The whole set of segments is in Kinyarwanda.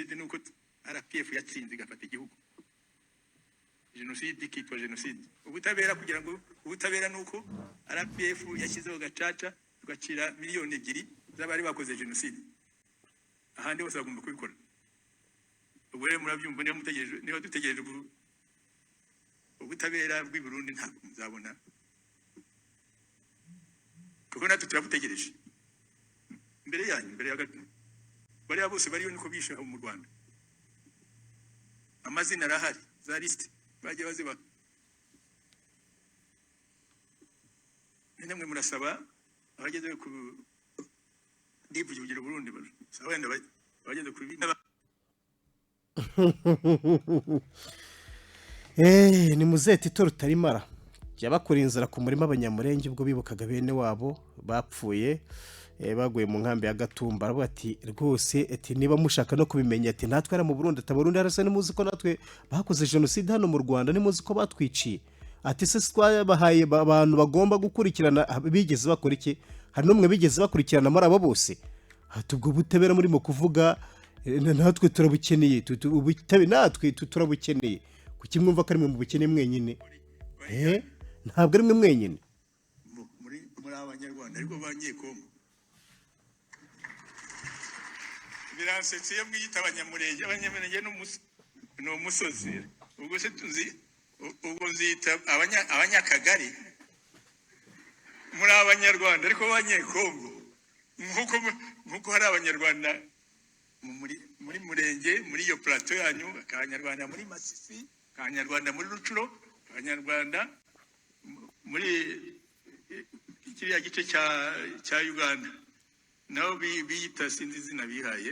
Jenoside ni uko RPF yatsinze igafata igihugu, jenoside ikitwa jenoside. Ubutabera, kugira ngo ubutabera ni uko RPF yashyizeho gacaca, tugacira 2 miliyoni z'abari bakoze jenoside. Ahandi hose bagomba kubikora. Ubwo rero murabyumva, niba mutegereje, niba dutegereje ubutabera bw'i Burundi, ntabwo muzabona, kuko natwe turabutegereje mbere yanyu, mbere ya gato. Bariya bose bariyo niko bishe mu Rwanda, amazina arahari, za lisite bagiye bazibaha. Namwe murasaba abageze ku ndivugira Burundi, barasaba wenda abageze ku Ni muzehe Tito Rutaremara yabakuriye inzara ku murima abanyamurenge ubwo bibukaga bene wabo bapfuye, baguye mu nkambi ya Gatumba. Aravuga ati rwose, ati niba mushaka no kubimenya, ati natwe hariya mu Burundi, ati Abarundi harasa, nimuzi ko natwe bakoze jenoside hano mu Rwanda? Nimuzi ko batwiciye? Ati se twabahaye abantu bagomba gukurikirana, bigeze bakora iki? Hari n'umwe bigeze bakurikirana muri abo bose? Ati ubwo butabera murimo kuvuga, natwe turabukeneye, natwe turabukeneye. Kuki mwumva ko ari mwe mu bukene mwenyine? Ntabwo ari mwe mwenyine. Muri abanyarwanda ariko banyekongo. Biransetse iyo mwiyita abanyamurenge. Abanyamurenge ni umusozi. Ubwo se tuzi, ubwo nzita abanyakagari? Muri abanyarwanda ariko banyekongo, nk'uko hari abanyarwanda muri murenge, muri iyo plateau yanyu, abanyarwanda muri Masisi, abanyarwanda muri Rucuro, abanyarwanda muri kiriya gice cya Uganda, nabo biyita, sinzi izina bihaye,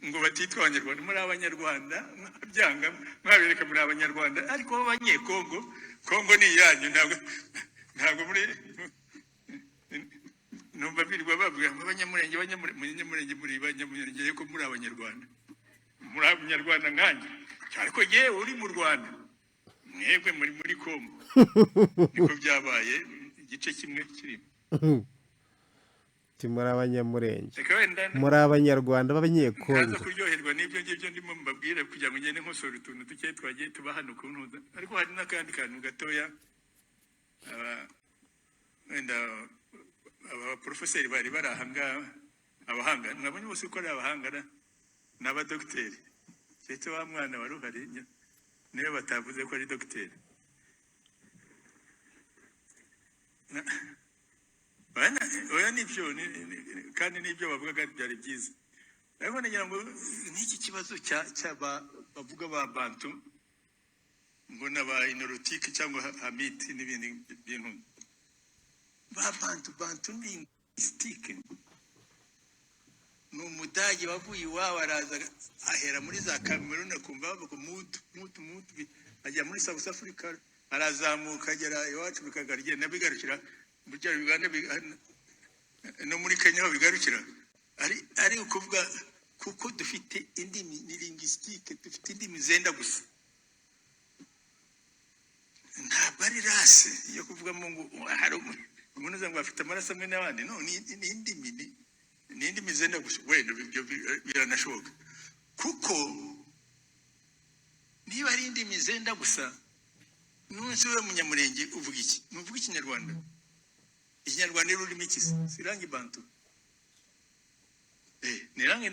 ngo batitwa abanyarwanda. Muri abanyarwanda, mwabyanga mwabereka, muri abanyarwanda ariko b'abanyekongo. Kongo ni iyanyu, ntabwo muri numva birirwa bavuga ngo abanyamurenge, abanyamurenge, muri abanyamurenge ariko muri abanyarwanda, muri abanyarwanda nkanjye, ariko yewe uri mu Rwanda, mwebwe muri Kongo. Niko byabaye, igice kimwe kirimo. Ati muri abanyamurenge, Reka wenda muri abanyarwanda ntaza b'abanyekongo. kuryoherwa n'ibyo ngibyo ndimo mbabwire, kugira ngo ngende nkosora utuntu duke twagiye tuba hano ku ntuza. Ariko hari n'akandi kantu gatoya, wenda aba porofeseri bari bari aha ngaha, abahanga mwabonye bose uko ari abahanga ni abadogiteri, keretse wa mwana wari uhari niwe batavuze ko ari dogiteri. Oya, nibyo, kandi n'ibyo bavugaga byari byiza. Ariko nagira ngo n'iki kibazo cya bavuga ba bantu ngo n'aba inorotike cyangwa hamiti n'ibindi bintu ba bantu, bantu ni linguistique. Ni umudage wavuye iwabo, araza ahera muri za Cameroon, akumva bavuga mutu mutu mutu, ajya muri South Africa, arazamuka agera iwacu, bikagarugenda bigarukira muri Uganda, no muri Kenya aho bigarukira. Ari ukuvuga kuko dufite indimi, ni linguistique, dufite indimi zenda gusa, ntabwo ari race yo kuvugamo ngo hari umuntu uza ngo afite amaraso amwe n'abandi. No ni indimi, ni indimi zenda gusa. Wenda ibyo biranashoboka, kuko niba ari indimi zenda gusa, nunsi we munyamurenge uvuga iki? Ntuvuga ikinyarwanda? Ikinyarwanda ni ururimi iki se? Si langue bantu? Ni langue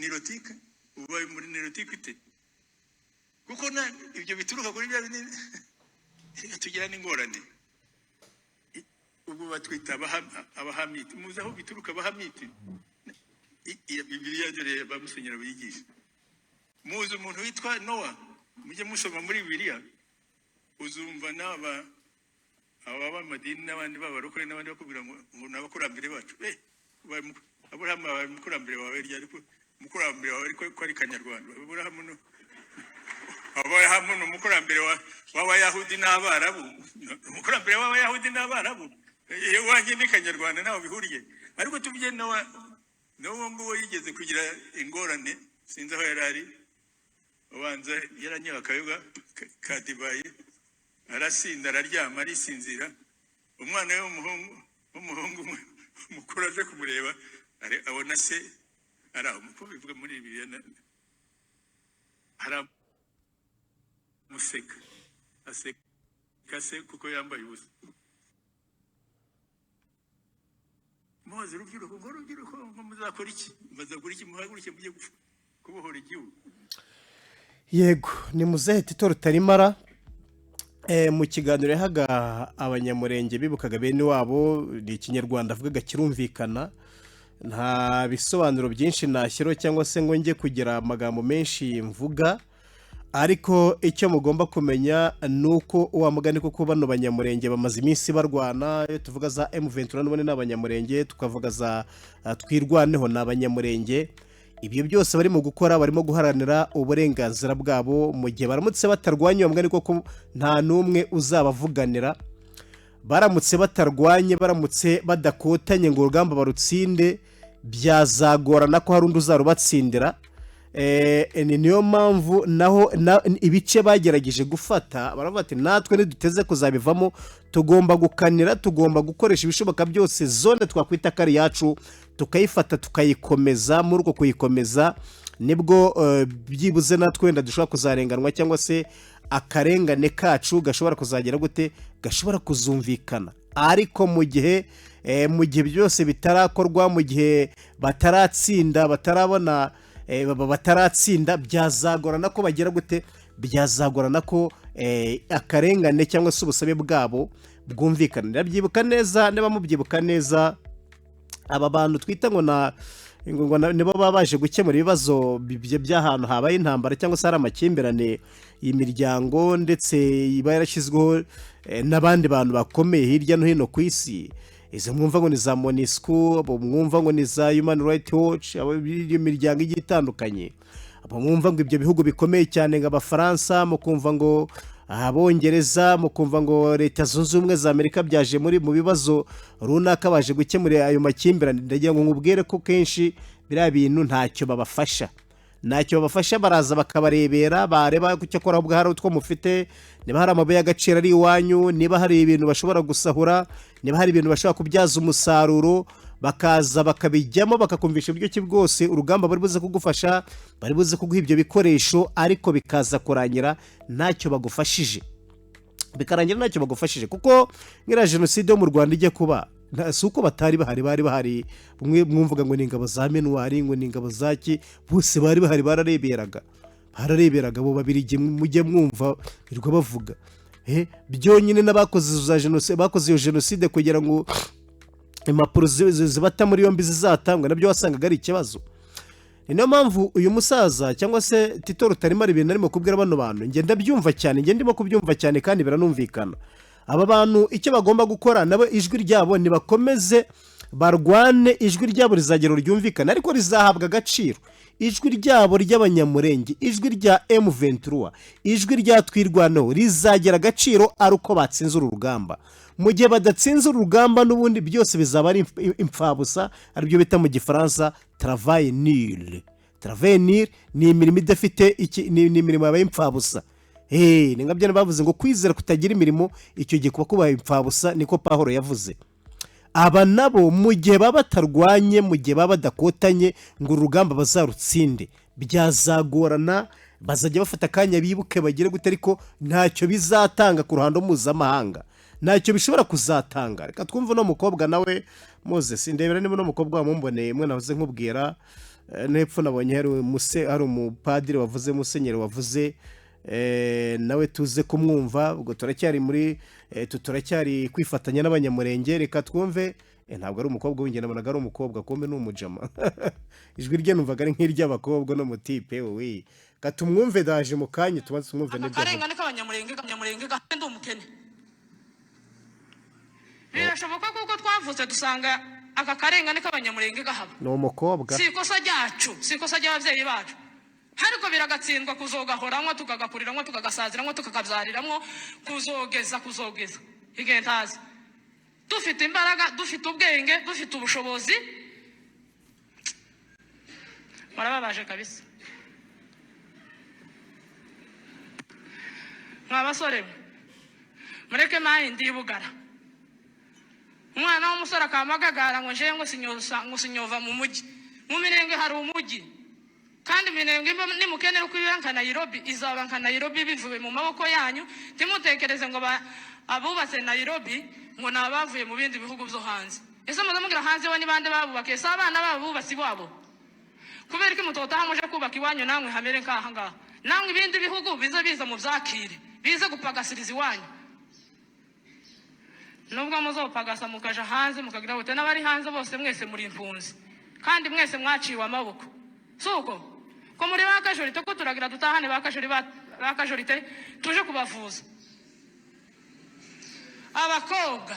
nilotique. Ubaye muri nilotique ite? Kuko na ibyo bituruka kuri bya bindi. Reka tugira n'ingorane. Ubwo batwita abahamiti, muzi aho bituruka abahamiti? Bibiliya dore ba musenyeri bigisha. Muzi umuntu witwa Nowa? Mujye musoma muri Bibiliya, uzumva n'aba aba b'amadini n'abandi b'abarokore n'abandi bakubwira ngo ni abakurambere bacu. Aburahamu abaye umukurambere wawe ryari? Ko umukurambere wawe ariko ko ari kanyarwanda? Aburahamu ni umukurambere w'abayahudi n'abarabu, umukurambere w'abayahudi n'abarabu. Iyo wanjye ni kanyarwanda, ntaho bihuriye. Ariko tuvuge Nowa, n'uwo nguwo yigeze kugira ingorane, sinzi aho yari ari, ubanza yaranyoye akayoga ka divayi, arasinda, araryama, arisinzira. Umwana we w'umuhungu mukuru aje kumureba, abona se Ari aho uko bivuga muri Bibiliya, aramuseka, aseka se kuko yambaye ubusa. Mubaze urubyiruko ngo urubyiruko ngo muzakora iki, muzakora iki, muhaguruke mujye kubohora igihugu. Yego, ni muzehe Tito Rutaremara. Mu kiganiro yahaga Abanyamurenge bibukaga bene wabo, ni Ikinyarwanda avugaga kirumvikana, nta bisobanuro byinshi nashyiraho cyangwa se ngo njye kugira amagambo menshi mvuga. Ariko icyo mugomba kumenya ni uko wa mugani, kuko bano Banyamurenge bamaze iminsi barwana. Iyo tuvuga za M23 n'ubundi ni Abanyamurenge, tukavuga za Twirwaneho ni Abanyamurenge. Ibyo byose barimo gukora, barimo guharanira uburenganzira bwabo. Mu gihe baramutse batarwanya, uwo mugani koko nta n'umwe uzabavuganira. Baramutse batarwanye, baramutse badakotanye ngo urugamba barutsinde, byazagorana ko hari undi uzarubatsindira. Ni niyo mpamvu naho ibice bagerageje gufata baravuga ati: "Natwe ntiduteze kuzabivamo, tugomba gukanira, tugomba gukoresha ibishoboka byose, zone twakwita ko ari iyacu tukayifata, tukayikomeza. Muri uko kuyikomeza nibwo byibuze natwe wenda dushobora kuzarenganwa, cyangwa se akarengane kacu gashobora kuzagera gute, gashobora kuzumvikana." Ariko mu gihe byose bitarakorwa, mu gihe bataratsinda, batarabona, bataratsinda, byazagorana ko bagera gute, byazagorana ko akarengane cyangwa se ubusabe bwabo bwumvikana. Ndabyibuka neza, niba mubyibuka neza, aba bantu twita ngo na ngo nibo baba baje gukemura ibibazo by'ahantu habaye intambara cyangwa se hari amakimbirane, iyi miryango ndetse iba yarashyizweho n'abandi bantu bakomeye hirya no hino ku isi, izo mwumva ngo ni za MONUSCO, abo mwumva ngo ni za Human Rights Watch, abo iyo miryango igiye itandukanye, abo mwumva ngo ibyo bihugu bikomeye cyane, ngo Abafaransa, mukumva ngo Abongereza, mukumva ngo Leta Zunze Ubumwe za Amerika, byaje muri mu bibazo runaka baje gukemura ayo makimbirane. Ndagira ngo nkubwire ko kenshi biriya bintu ntacyo babafasha, ntacyo babafasha. Baraza bakabarebera, bareba icyo akora, ahubwo hari utwo mufite, niba hari amabuye y'agaciro ari iwanyu, niba hari ibintu bashobora gusahura, niba hari ibintu bashobora kubyaza umusaruro, bakaza bakabijyamo, bakakumvisha uburyo ki bwose urugamba bari buze kugufasha, bari buze kuguha ibyo bikoresho, ariko bikaza kurangira ntacyo bagufashije, bikarangira ntacyo bagufashije. Kuko nk'iriya jenoside yo mu Rwanda ijya kuba, si uko batari bahari, bari bahari. Mwe mwumvaga ngo ni ingabo za MINUAR, ngo ni ingabo za ki, bose bari bahari, barareberaga, barareberaga. Abo Babirigi mujye mwumva birirwa bavuga. Byonyine n'abakoze za jenoside, bakoze iyo jenoside, kugira ngo impapuro zibata muri yombi zizatangwe, nabyo wasangaga ari ikibazo. Ni niyo mpamvu uyu musaza cyangwa se Tito Rutaremara, ibintu arimo kubwira bano bantu, ngenda byumva cyane, ngenda ndimo kubyumva cyane kandi biranumvikana. Aba bantu icyo bagomba gukora nabo, ijwi ryabo nibakomeze barwane, ijwi ryabo rizagera ryumvikana, ariko rizahabwa agaciro. Ijwi ryabo ry'Abanyamurenge, ijwi rya M23, ijwi rya Twirwaneho rizagira agaciro ari uko batsinze uru rugamba. Mu gihe badatsinze uru rugamba, n'ubundi byose bizaba ari impfabusa, aribyo bita mu Gifaransa travail nul. Travail nul ni imirimo idafite iki, ni imirimo yabaye impfabusa. Hey, ni nka byo bavuze ngo kwizera kutagira imirimo icyo gihe kuba kubaye impfabusa, niko Pahoro yavuze. Aba nabo mu gihe baba batarwanye, mu gihe baba badakotanye ngo uru rugamba bazarutsinde, byazagorana. Bazajya bafata akanya bibuke, bagire gute, ariko ntacyo bizatanga ku ruhando mpuzamahanga, ntacyo bishobora kuzatanga. Reka twumve uno mukobwa nawe. Moses, ndebera niba uno mukobwa wamumboneye, mwe nahoze nkubwira. No hepfo nabonye hari umupadiri wavuze, musenyeri wavuze, nawe tuze kumwumva. Ubwo turacyari muri turacyari kwifatanya n'Abanyamurenge. Reka twumve. Ntabwo ari umukobwa w'ingendo, nabonaga ari umukobwa, kumbe ni umujama. Ijwi rye numvaga ari nk'iry'abakobwa, no mutipe we. Reka tumwumve, daje mu kanya tubanze tumwumve Aka n'ibyo avuga. karengane k'Abanyamurenge, Abanyamurenge ndi umukene, birashoboka kuko twavutse dusanga aka karengane k'Abanyamurenge gahaba. Ni umukobwa. Si ikosa ryacu, si ikosa ry'ababyeyi bacu, ariko biragatsindwa kuzogahoramwo, tukagakuriramwo, tukagasaziramwo, tukakabyariramwo, kuzogeza igihe ntazi. Dufite imbaraga, dufite ubwenge, dufite ubushobozi. Murababaje kabisa mwa basore mwe. Mureke mayi ndibugara umwana w'umusore akamagagara ngo njewe ngo sinyova mu mujyi. Mu Mirenge hari umujyi, kandi Iminembwe nimukenera uko iba nka Nairobi, izaba nka Nairobi bivuye mu maboko yanyu. Ntimutekereze ngo abubatse Nairobi ngo ni abavuye mu bindi bihugu byo hanze. Ese muze mugira hanze we ni bande babubakiye? Si abana babo bubatse iwabo? Kubera ko mutotaha muje kubaka iwanyu, namwe hamere nk'aha ngaha, namwe ibindi bihugu bize biza mu byakire, bize gupagasiriza iwanyu. Nubwo muzopagasa mukaja hanze, mukagira bute, n'abari hanze bose mwese muri impunzi, kandi mwese mwaciwe amaboko. Si uko ko muri ba kajorite, ko turagira dutahane ba kajori, ba kajorite tuje kubavuza. Abakobwa,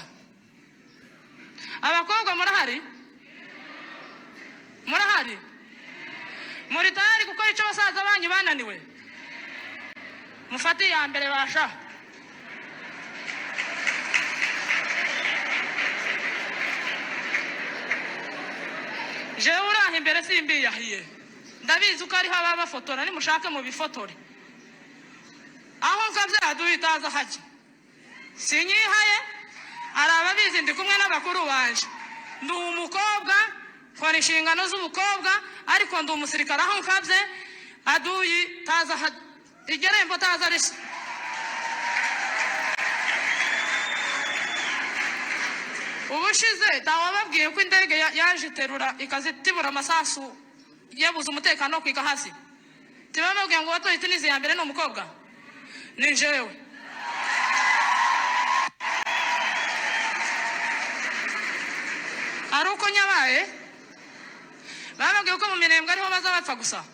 abakobwa murahari? Murahari? Muri tayari gukora icyo basaza banyu bananiwe? Mufate iya mbere basha. Jewe uraha imbere simbiyahiye, ndabizi uko ariho ababafotora. Nimushake mubifotore aho nkabyaduha itaza hajya. Sinyihaye, hari ababizi, ndi kumwe n'abakuru banje. Ndi umukobwa, nkora inshingano z'umukobwa, ariko ndi umusirikare. Aho nkabye aduyi taza hajya, iryo rembo taza rishya. Ubushize ntawababwiye ko indege yaje iterura ikazitibura amasasu, yabuze umutekano wo kwiga hasi? Tibababwiye ngo watoye Tunizi ya mbere ni umukobwa? Ni jewe. Ari uko nyabaye bababwiye ko mu Mirembwe ariho baza bapfa gusa.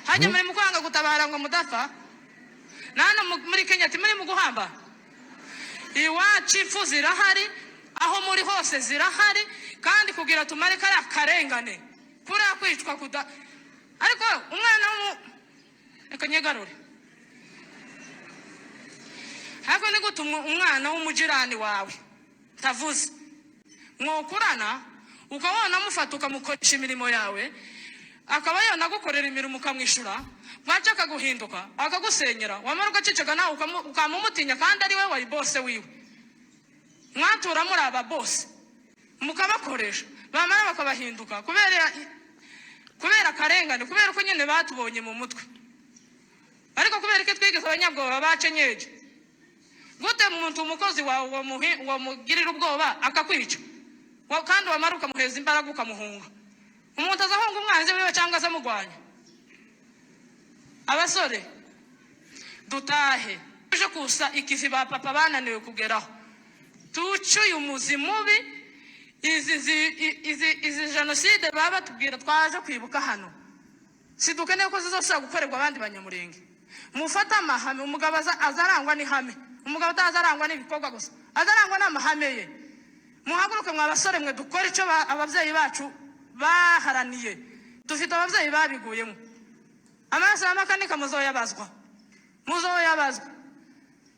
Hajya muri mu kwanga gutabara ngo mudapfa. Na hano muri Kenya timuri mu guhamba iwacu. Impfu zirahari aho muri hose, zirahari. Kandi kugira tumare kariya karengane, kuriya kwicwa kuda. Ariko umwana w'umu, reka nyegarure. Ariko ni gute umwana w'umujirani wawe ntavuze mwokurana, ukaba wanamufata ukamukoresha imirimo yawe, akaba yanagukorera imirimo ukamwishyura, bwaca akaguhinduka akagusenyera, wamara ugaceceka nawe ukamumutinya, kandi ari we wari bose wiwe? Mwatura muri aba bose mukabakoresha, bamara bakabahinduka kubera akarengane, kubera ko nyine batubonye mu mutwe. Ariko kubera ko twigeze abanyabwoba bacenyeje gute, muntu umukozi wawe wamugirira ubwoba akakwica, kandi wamara ukamuheza imbaraga ukamuhunga? Umuntu azahunga umwanzi wiwe cyangwa azamugwanya? Abasore, dutahe tuje kusa ikivi ba papa bananiwe kugeraho, tuce uyu muzi mubi. Izi jenoside baba batubwira twaje kwibuka hano, si dukeneye ko zizosubira gukorerwa abandi Banyamurenge. Mufate amahame. Umugabo azarangwa n'ihame. Umugabo utazarangwa n'ibikorwa gusa, azarangwa n'amahame ye. Muhaguruke mwa basore mwe, dukore icyo ababyeyi bacu baharaniye. Dufite ababyeyi babiguyemo. Amaraso ya Makanika muzoyabazwa, muzoyabazwa.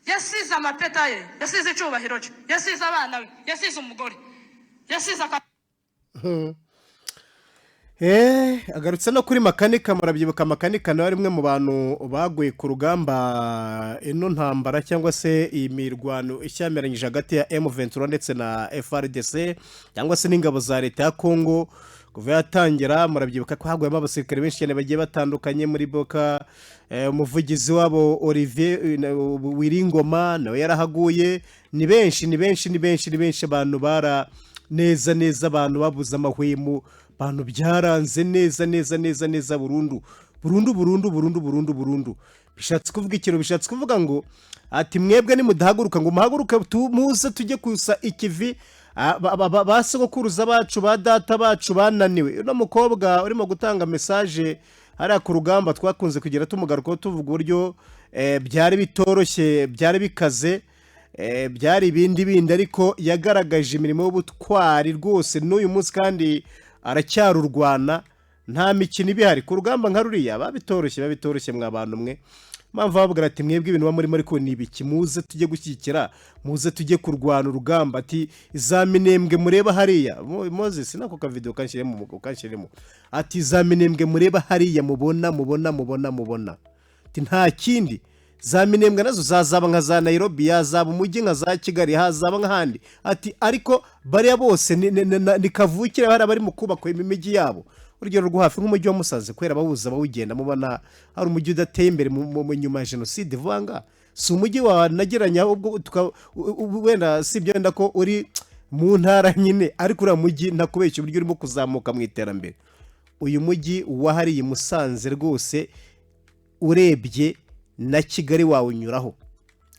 Yasize amapeta ye, yasize icyubahiro cye, yasize abana be, yasize umugore, yasize aka. Agarutse no kuri Makanika. Murabyibuka Makanika nawe ari umwe mu bantu baguye ku rugamba, ino ntambara cyangwa se iyi mirwano ishyamiranyije hagati ya M23 ndetse na FARDC cyangwa se n'ingabo za leta ya Congo kuva yatangira. Murabyibuka ko haguyemo abasirikare benshi cyane bagiye batandukanye muri Boka. Umuvugizi wabo Olivier Wiringoma nawe yarahaguye. Ni benshi, ni benshi, ni benshi, ni benshi. Abantu bara neza neza, abantu babuze amahwemo, abantu byaranze neza neza neza neza, burundu burundu burundu burundu burundu burundu. Bishatse kuvuga ikintu, bishatse kuvuga ngo ati mwebwe nimudahaguruka ngo muhaguruke, muze tujye kusa ikivi ba sogokuruza bacu, ba data bacu bananiwe. Uno mukobwa urimo gutanga message hariya ku rugamba, twakunze kugira tumugarukaho, tuvuga uburyo byari bitoroshye, byari bikaze, byari ibindi bindi, ariko yagaragaje imirimo y'ubutwari rwose. N'uyu munsi kandi aracyarurwana. Nta mikino iba ihari ku rugamba nka ruriya. Babitoroshye, babitoroshye mwa bantu mwe. Mpamvu bababwira ati mwebwe ibintu muba murimo ariko ni ibiki? Muze tujye gushyigikira, muze tujye kurwana urugamba. Ati za Minembwe mureba hariya, Moses nako kavidewo kanshyiremo, ati za Minembwe mureba hariya, mubona mubona mubona mubona, ati nta kindi, za Minembwe nazo zazaba nka za Nairobi, yazaba umujyi nka za Kigali, hazaba nk'ahandi. Ati ariko bariya bose ni kavukire, bariya bari mu kubakwa imijyi yabo. Urugero rwo hafi nk'umujyi wa Musanze, kubera bawuza bawugendamo, ubona hari umujyi udateye imbere mu nyuma ya jenoside vuba ngaha. Si umujyi wanageranya ubwo wenda si ibyo, wenda ko uri mu ntara nyine, ariko uriya mujyi ntakubeshya uburyo urimo kuzamuka mu iterambere. Uyu mujyi wahariye Musanze rwose, urebye na Kigali wawunyuraho.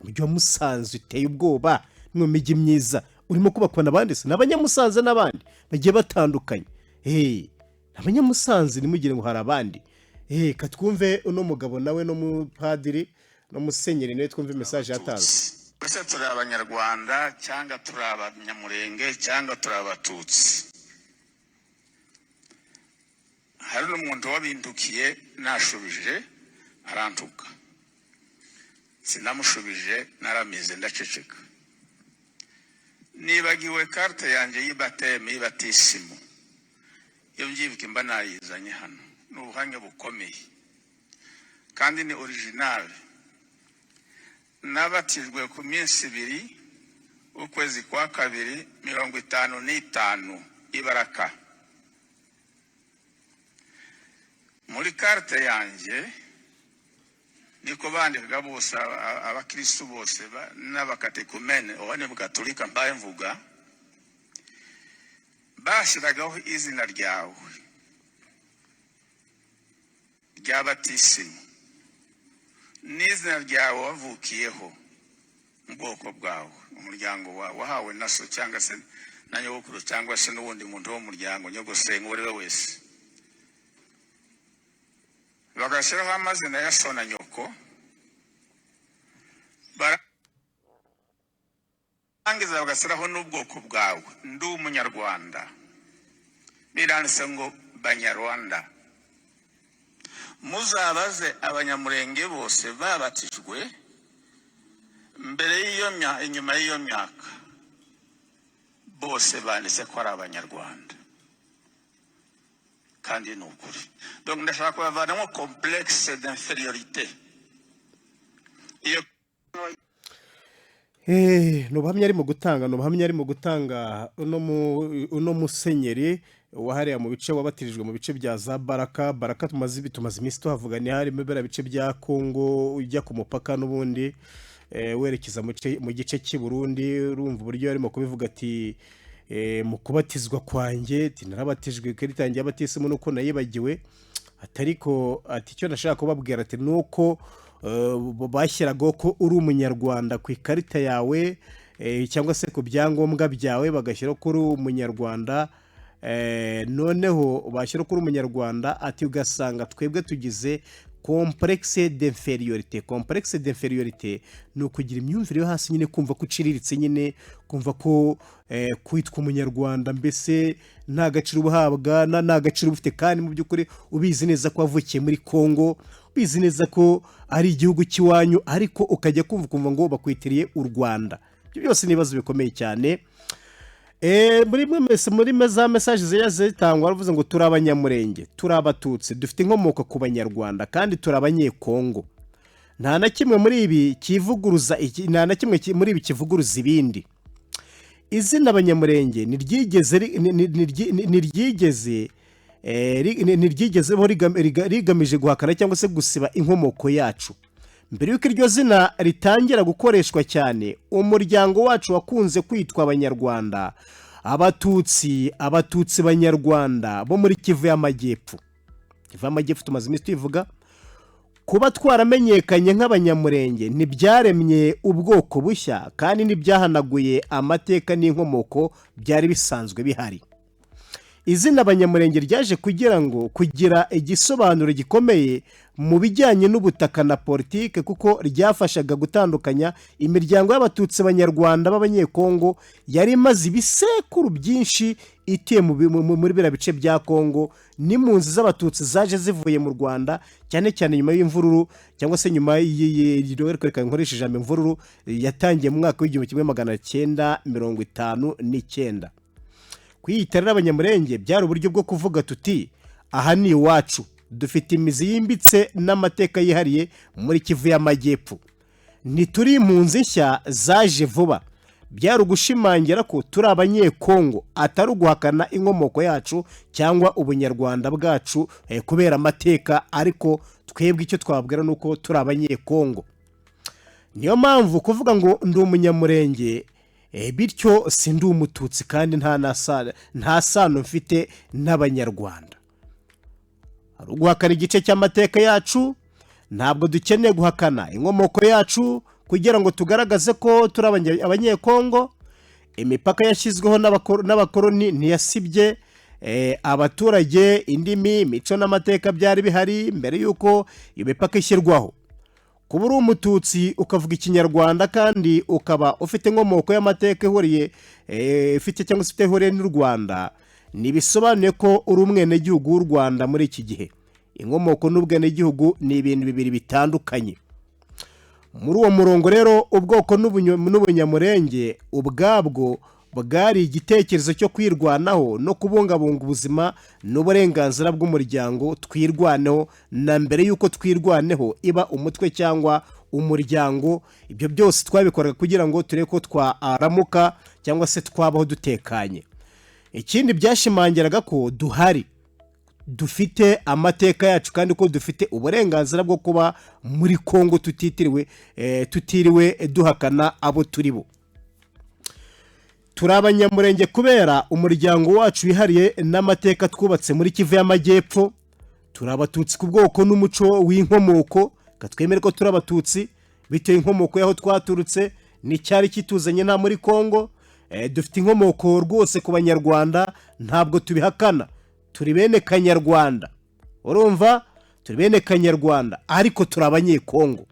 Umujyi wa Musanze uteye ubwoba, ni mu mijyi myiza urimo kubakwa n'abandi se, ni Abanyamusanze n'abandi bagiye batandukanye. Hey, Abanyamusanze, ntimugire ngo hari abandi. Hey, katwumve uno mugabo nawe, no mupadiri no musenyeri nawe, twumve message yatanze. Ese turi Abanyarwanda cyangwa turi Abanyamurenge cyangwa turi Abatutsi? Hari n'umuntu wabindukiye, nashubije arantuka, sinamushubije, naramize ndaceceka. Nibagiwe carte yanjye y'ibateme, y'ibatisimu. Iyo mbyibuke mba nayizanye hano. Ni ubuhamya bukomeye kandi ni original. Nabatijwe ku minsi 2 ukwezi kwa kabiri 55 ibaraka. Muri carte yanjye niko bandikaga bose, abakristu bose n'abakatekumene, ubu ni Bugatolika mbaye mvuga, bashyiragaho izina ryawe rya batisimu n'izina ryawe wavukiyeho mu bwoko bwawe, umuryango wawe wahawe na so cyangwa se na nyogokuru cyangwa se n'uwundi muntu wo mu muryango, nyogosenge, uwo ari we wese. Bagashyiraho amazina ya so na nyoko, barangiza bagashyiraho n'ubwoko bwawe. Ndi Umunyarwanda, biranditse ngo Banyarwanda. Muzabaze Abanyamurenge bose babatijwe mbere y'iyo myaka, inyuma y'iyo myaka, bose banditse ko ari Abanyarwanda, kandi ni ukuri. Donc ndashaka kubavanamo complexe d'infériorité iyo. Ni ubuhamya arimo gutanga, ni ubuhamya arimo gutanga uno musenyeri wahariya mu bice, wabatirijwe mu bice bya za Baraka. Baraka tumaze iminsi tuhavuga, ni harimo biriya bice bya Kongo, ujya ku mupaka n'ubundi werekeza mu gice cy'i Burundi. Urumva uburyo arimo kubivuga ati mu kubatizwa kwanjye, ati narabatijwe, ikarita yanjye y'abatisimu nuko nayibagiwe, atariko ati icyo nashaka kubabwira ati nuko bashyiragaho ko uri Umunyarwanda ku ikarita yawe cyangwa se ku byangombwa byawe, bagashyiraho ko uri Umunyarwanda. Noneho bashyira ko uri Umunyarwanda, ati ugasanga twebwe tugize complexe d'infériorité. Complexe d'infériorité ni ukugira imyumvire yo hasi nyine, kumva ko uciriritse nyine, kumva ko kwitwa Umunyarwanda mbese nta gaciro uba uhabwa, nta gaciro uba ufite, kandi mu by'ukuri ubizi neza ko wavukiye muri Kongo, ubizi neza ko ari igihugu cy'iwanyu, ariko ukajya kumva ukumva ngo bakwitiriye u Rwanda. Ibyo byose ni ibibazo bikomeye cyane. Muri mwe mwese, muri za message zijya zitangwa, baravuze ngo turi Abanyamurenge, turi Abatutsi, dufite inkomoko ku Banyarwanda kandi turi Abanyekongo. Nta na kimwe muri ibi kivuguruza nta na kimwe muri ibi kivuguruza ibindi. Izina Abanyamurenge ntiryigeze ntiryigezeho rigamije guhakana cyangwa se gusiba inkomoko yacu. Mbere y'uko iryo zina ritangira gukoreshwa cyane, umuryango wacu wakunze kwitwa Abanyarwanda, Abatutsi, Abatutsi Banyarwanda bo muri Kivu y'Amajyepfo. Kivu y'Amajyepfo tumaze iminsi tuyivuga. Kuba twaramenyekanye nk'Abanyamurenge ntibyaremye ubwoko bushya kandi ntibyahanaguye amateka n'inkomoko byari bisanzwe bihari. Izina Abanyamurenge ryaje kugira ngo kugira igisobanuro gikomeye mu bijyanye n'ubutaka na politike, kuko ryafashaga gutandukanya imiryango y'Abatutsi Banyarwanda b'Abanyekongo yari imaze ibisekuru byinshi ituye muri biriya bice bya Kongo n'impunzi z'Abatutsi zaje zivuye mu Rwanda, cyane cyane nyuma y'imvururu cyangwa se nyuma, reka nkoreshe ijambo imvururu, yatangiye mu mwaka w'1959. Kwiyita rero Abanyamurenge byari uburyo bwo kuvuga tuti aha ni iwacu, dufite imizi yimbitse n'amateka yihariye muri Kivu y'Amajyepfo, ntituri impunzi nshya zaje vuba. Byari ugushimangira ko turi Abanyekongo, atari uguhakana inkomoko yacu cyangwa ubunyarwanda bwacu kubera amateka. Ariko twebwe icyo twabwira ni uko turi Abanyekongo. Niyo mpamvu kuvuga ngo ndi Umunyamurenge, bityo si ndi Umututsi kandi nta sano mfite n'Abanyarwanda, hari uguhakana igice cy'amateka yacu. Ntabwo dukeneye guhakana inkomoko yacu kugira ngo tugaragaze ko turi Abanyekongo. Imipaka yashyizweho n'abakoroni ntiyasibye abaturage, indimi, imico n'amateka byari bihari mbere y'uko iyo mipaka ishyirwaho. Kuba uri Umututsi ukavuga Ikinyarwanda kandi ukaba ufite inkomoko y'amateka ihuriye ifite cyangwa se ifite ihuriye n'u Rwanda, ntibisobanuye ko uri umwenegihugu w'u Rwanda muri iki gihe. Inkomoko n'ubwenegihugu ni ibintu bibiri bitandukanye. Muri uwo murongo rero, ubwoko n'ubunyamurenge ubwabwo bwari igitekerezo cyo kwirwanaho no kubungabunga ubuzima n'uburenganzira bw'umuryango Twirwaneho, na mbere y'uko Twirwaneho iba umutwe cyangwa umuryango. Ibyo byose twabikoraga kugira ngo turebe ko twaramuka cyangwa se twabaho dutekanye. Ikindi, byashimangiraga ko duhari, dufite amateka yacu, kandi ko dufite uburenganzira bwo kuba muri Kongo tutitiriwe tutiriwe duhakana abo turi bo. Turi Abanyamurenge kubera umuryango wacu wihariye n'amateka twubatse muri Kivu y'Amajyepfo. Turi Abatutsi ku bwoko n'umuco w'inkomoko. Reka twemere ko turi Abatutsi bitewe inkomoko y'aho twaturutse n'icyari kituzanye nta muri Kongo. Dufite inkomoko rwose ku Banyarwanda, ntabwo tubihakana. Turi bene Kanyarwanda, urumva? Turi bene Kanyarwanda, ariko turi Abanyekongo.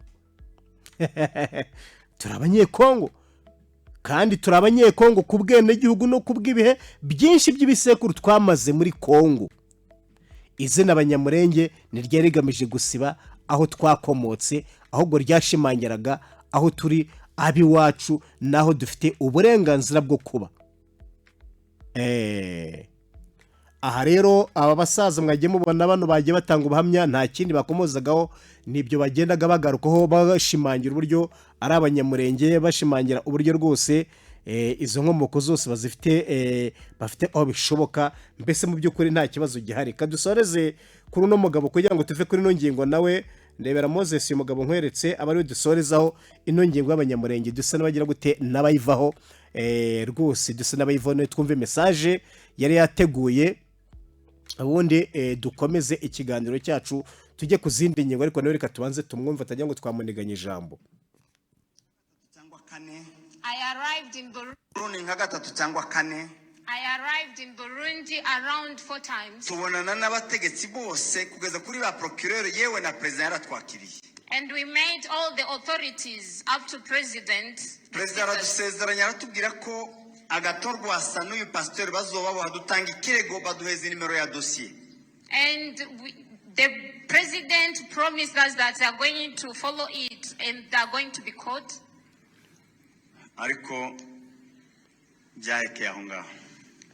Turi Abanyekongo kandi turi Abanyekongo ku bwenegihugu no ku bw'ibihe byinshi by'ibisekuru twamaze muri Kongo. Izina Abanyamurenge ntiryari rigamije gusiba aho twakomotse, ahubwo ryashimangiraga aho turi ab'iwacu n'aho dufite uburenganzira bwo kuba. Aha rero aba basaza mwagiye mubona bano bagiye batanga ubuhamya, nta kindi bakomozagaho, nibyo bagendaga bagarukaho, bashimangira uburyo ari Abanyamurenge, bashimangira uburyo rwose izo nkomoko zose bazifite, bafite aho bishoboka. Mbese mu by'ukuri nta kibazo gihari. Kadusoreze kuri uno mugabo kugira ngo tuve kuri ino ngingo. Nawe ndebera Moses, uyu mugabo nkweretse aba ariwe dusorezaho ino ngingo y'Abanyamurenge, dusa n'abagira gute n'abayivaho. Rwose dusa n'abayivaho, twumve message yari yateguye, ubundi dukomeze ikiganiro cyacu tujye ku zindi ngingo. Ariko nawe reka tubanze tumwumve, atagira ngo twamuniganye ijambo. Cyangwa kane. I arrived in Burundi. Burundi nka gatatu cyangwa kane. I arrived in Burundi around four times. Tubonana n'abategetsi bose kugeza kuri ba procureur, yewe na perezida yaratwakiriye. And we met all the authorities up to president. Perezida aradusezeranya, aratubwira ko Agathon Rwasa n'uyu pasitori bazoba badutanga ikirego, baduheza nimero ya dosiye. And the president promised us that they are going to follow it and they are going to be caught. Ariko byahekeye aho ngaho.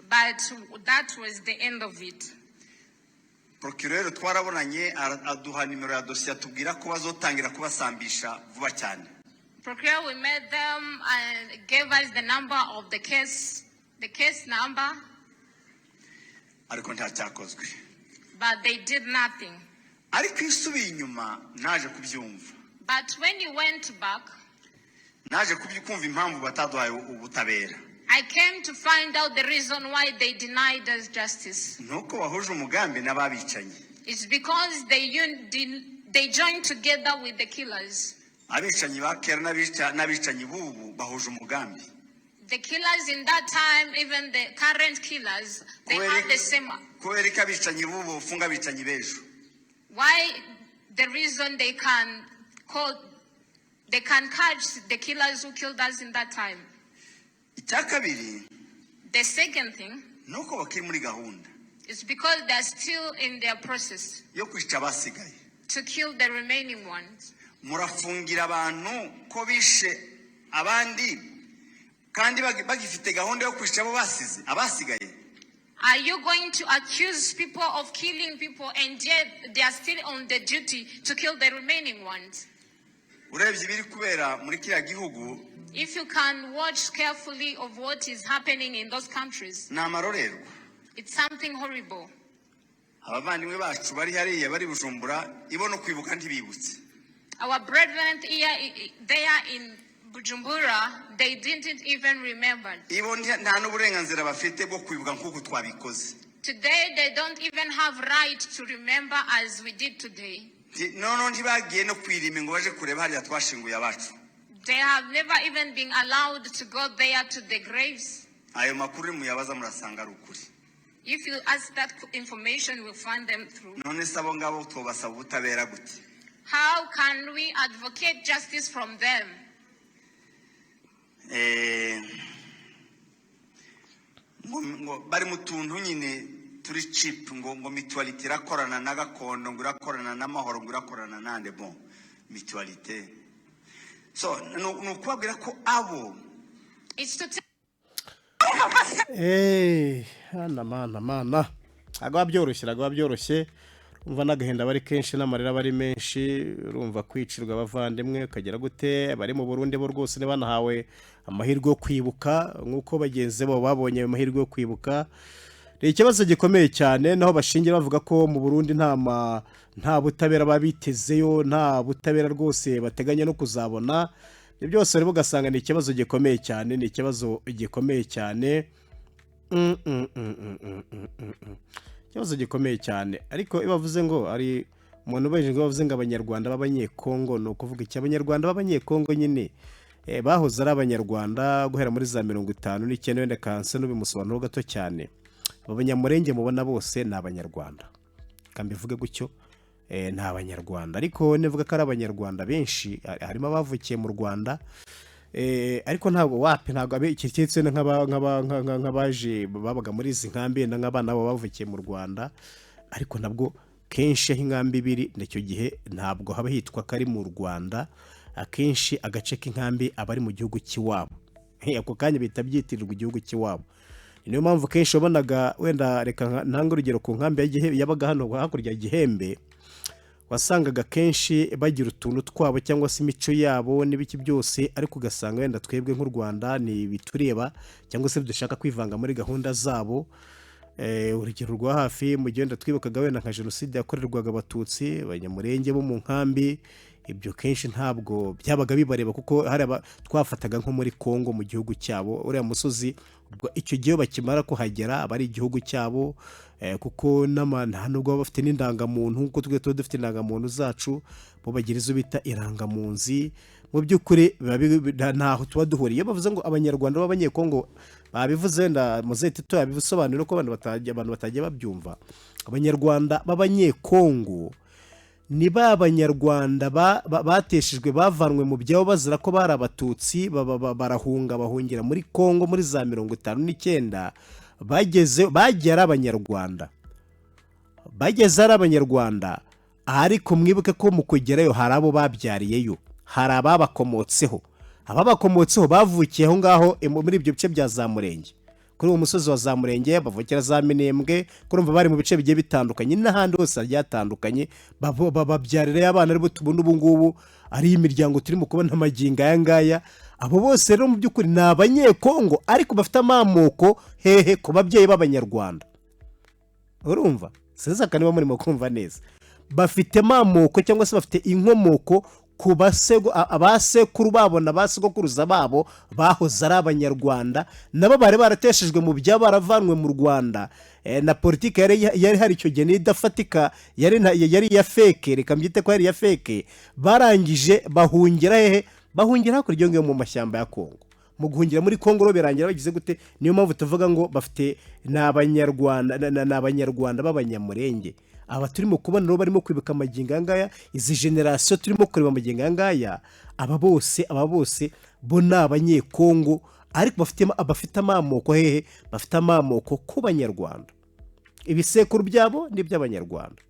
But that was the end of it. Procureur twarabonanye, aduha nimero ya dosiye, atubwira ko bazotangira kubasambisha vuba cyane. Procureur, we met them and gave us the number of the case number, Ariko nta cyakozwe. but they did nothing. Ariko iyo usubiye inyuma, naje kubyumva. But when you went back, Naje kumva impamvu bataduhaye ubutabera. I came to find out the reason why they denied us justice. Nuko bahuje umugambi n'ababicanyi. It's because they joined together with the killers. Abicanyi ba kera n'abicanyi b'ubu bahuje umugambi. The killers in that time, even the current killers, they have the same. Kubera ko abicanyi b'ubu bafunga abicanyi b'ejo. Why? The reason they can call, they can catch the killers who killed us in that time. Icya kabiri, The second thing ni uko bakiri muri gahunda is because they're still in their process yo kwica abasigaye. to kill the remaining ones. Murafungira abantu ko bishe abandi kandi bagifite gahunda yo kwica abo basize, abasigaye. Are you going to accuse people of killing people and yet they are still on the duty to kill the remaining ones? Urebye ibiri kubera muri kiriya gihugu, If you can watch carefully of what is happening in those countries, Ni amarorerwa. It's something horrible. Abavandimwe bacu bari hariya, bari Bujumbura, ibo no kwibuka ntibibutse. Our brethren here, there in Bujumbura, they didn't even remember. Ibo nta n'uburenganzira bafite bwo kwibuka nk'uko twabikoze. Today, they don't even have right to remember as we did today. Noneho ntibagiye no kwirima ngo baje kureba hariya twashinguye abacu. They have never even been allowed to go there to the graves. Ayo makuru muyabaza murasanga ari ukuri. If you ask that information, we'll find them through. None se abo ngabo tubasaba ubutabera gute? How can we advocate justice from them? Ngo bari mu tuntu nyine turi cheap, ngo mutualité irakorana na gakondo, ngo irakorana n'amahoro, ngo irakorana nande. Bon, mutualité, so ni ukubabwira ko abo It's to tell Hana mana mana, ntabwo biba byoroshye, ntabwo biba byoroshye. Urumva n'agahinda aba ari kenshi, n'amarira aba ari menshi. Urumva kwicirwa abavandimwe ukagera gute? Bari mu Burundi bo rwose ntibanahawe amahirwe yo kwibuka nk'uko bagenzi babo babonye ayo mahirwe yo kwibuka. Ni ikibazo gikomeye cyane. Naho bashingira bavuga ko mu Burundi nta butabera baba bitezeyo, nta butabera rwose bateganya no kuzabona. Ibyo byose rero ugasanga ni ikibazo gikomeye cyane, ni ikibazo gikomeye cyane. Ikibazo gikomeye cyane. Ariko iyo bavuze ngo ari umuntu ubajije ngo bavuze ngo Abanyarwanda b'Abanyekongo, ni ukuvuga iki? Abanyarwanda b'Abanyekongo nyine bahoze ari Abanyarwanda guhera muri za 59. Wenda kanse n'ubimusobanuro gato cyane. Abo Banyamurenge mubona bose ni Abanyarwanda, reka mbivuge gutyo. Ni Abanyarwanda, ariko nivuga ko ari Abanyarwanda benshi, harimo abavukiye mu Rwanda. Ariko ntabwo wapi, ntabwo keretse nk'abaje babaga muri izi nkambi, wenda nk'abana babo bavukiye mu Rwanda. Ariko nabwo kenshi aho inkambi ibiri icyo gihe ntabwo haba hitwa ko ari mu Rwanda. Akenshi agace k'inkambi aba ari mu gihugu cy'iwabo. Ako kanya bihita byitirirwa igihugu cy'iwabo. Niyo mpamvu kenshi wabonaga, wenda reka ntange urugero ku nkambi yabaga hano hakurya ya Gihembe, wasangaga kenshi bagira utuntu twabo cyangwa se imico yabo n'ibiki byose, ariko ugasanga wenda twebwe nk'u Rwanda ni ibitureba cyangwa se dushaka kwivanga muri gahunda zabo. Urugero rwa hafi, mu gihe wenda twibukaga wenda nka jenoside yakorerwaga Abatutsi, Abanyamurenge bo mu nkambi, ibyo kenshi ntabwo byabaga bibareba, kuko hari twafataga nko muri Kongo, mu gihugu cyabo. Uriya musozi ubwo icyo gihe bakimara kuhagera aba ari igihugu cyabo, kuko nta nubwo baba bafite n'indangamuntu nk'uko twe tuba dufite indangamuntu zacu. Bo bagira izo bita irangamunzi. Mu by'ukuri ntaho tuba duhuriye. Iyo bavuze ngo Abanyarwanda b'Abanyekongo, babivuze wenda muzehe Tito yabisobanura ko abantu batajya babyumva. Abanyarwanda b'Abanyekongo ni ba Banyarwanda bateshejwe, bavanwe mu byabo bazira ko bari Abatutsi, barahunga, bahungira muri Kongo muri za 59. Bageze, bagiye ari Abanyarwanda, bageze ari Abanyarwanda, ariko mwibuke ko mu kugerayo hari abo babyariyeyo, hari ababakomotseho. Ababakomotseho bavukiye aho ngaho muri ibyo bice bya za Murenge, kuri uwo musozi wa za Murenge, bavukira za Minembwe. Kurumva bari mu bice bigiye bitandukanye n'ahandi hose hagiye hatandukanye, babyarirayo abana, aribo tubona ubu ngubu, ari imiryango turimo kubona amagingo aya ngaya. Abo bose rero mu by'ukuri ni Abanyekongo, ariko bafite amamoko hehe? Ku babyeyi b'Abanyarwanda. Urumva, sinzi niba murimo kumva neza. Bafite amamoko cyangwa se bafite inkomoko ku abasekuru babo na ba sogokuruza babo bahoze ari Abanyarwanda, nabo bari barateshejwe mu byabo, baravanwe mu Rwanda na politiki yari hari icyo gihe n'idafatika, yari iya fake, reka mbyite ko yari iya fake. Barangije bahungira hehe? Bahungira hakurya iyo ngiyo mu mashyamba ya Kongo. Mu guhungira muri Kongo rero birangira bagize gute? Niyo mpamvu tuvuga ngo bafite, ni Abanyarwanda, ni Abanyarwanda b'Abanyamurenge. Aba turimo kubona rero barimo kwibuka amagingo aya ngaya, izi génération turimo kureba amagingo aya ngaya, aba bose bo ni Abanyekongo, ariko bafite amamoko hehe? Bafite amamoko ku Banyarwanda. Ibisekuru byabo ni iby'Abanyarwanda.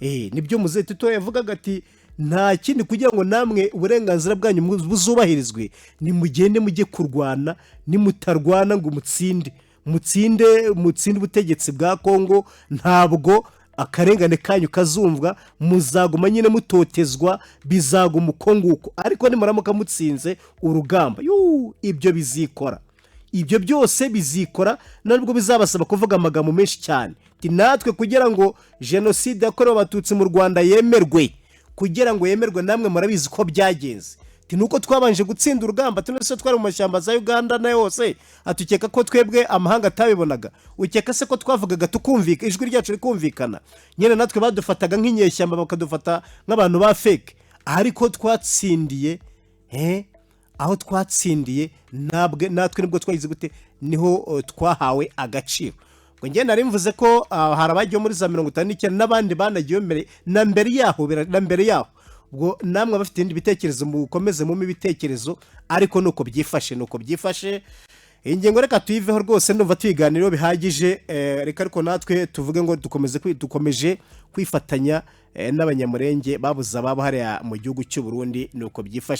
Nibyo muzehe Tito yavugaga ati nta kindi, kugira ngo namwe uburenganzira bwanyu buzubahirizwe, nimugende mujye kurwana. Nimutarwana ngo mutsinde ubutegetsi bwa Kongo, ntabwo Akarengane kanyu kazumvwa, muzaguma nyine mutotezwa, bizaguma uko nguko. Ariko nimuramuka mutsinze urugamba, yuu, ibyo bizikora, ibyo byose bizikora, nubwo bizabasaba kuvuga amagambo menshi cyane. Ati natwe kugira ngo jenoside yakorewe Abatutsi mu Rwanda yemerwe, kugira ngo yemerwe, namwe murabizi ko byagenze. Ati nuko twabanje gutsinda urugamba, tunese twari mu mashyamba za Uganda na yose. Atukeka ko twebwe amahanga atabibonaga? Ukeka se ko twavugaga tukumvika, ijwi ryacu rikumvikana? Nyine natwe badufataga nk'inyeshyamba, bakadufata nk'abantu ba fake, ariko twatsindiye aho twatsindiye ntabwo natwe nibwo twagize gute, niho twahawe agaciro. Ngo njye nari mvuze ko hari abagiye muri za 59 n'abandi banagiye mbere na mbere yaho, na mbere yaho. Ubwo namwe abafite ibindi bitekerezo mukomeze mumpe ibitekerezo, ariko nuko byifashe, nuko byifashe. Iyi ngingo reka tuyiveho rwose, ndumva tuyiganiraho bihagije. Reka ariko natwe tuvuge ngo dukomeje kwifatanya n'Abanyamurenge babuze ababo hariya mu gihugu cy'u Burundi, nuko byifashe.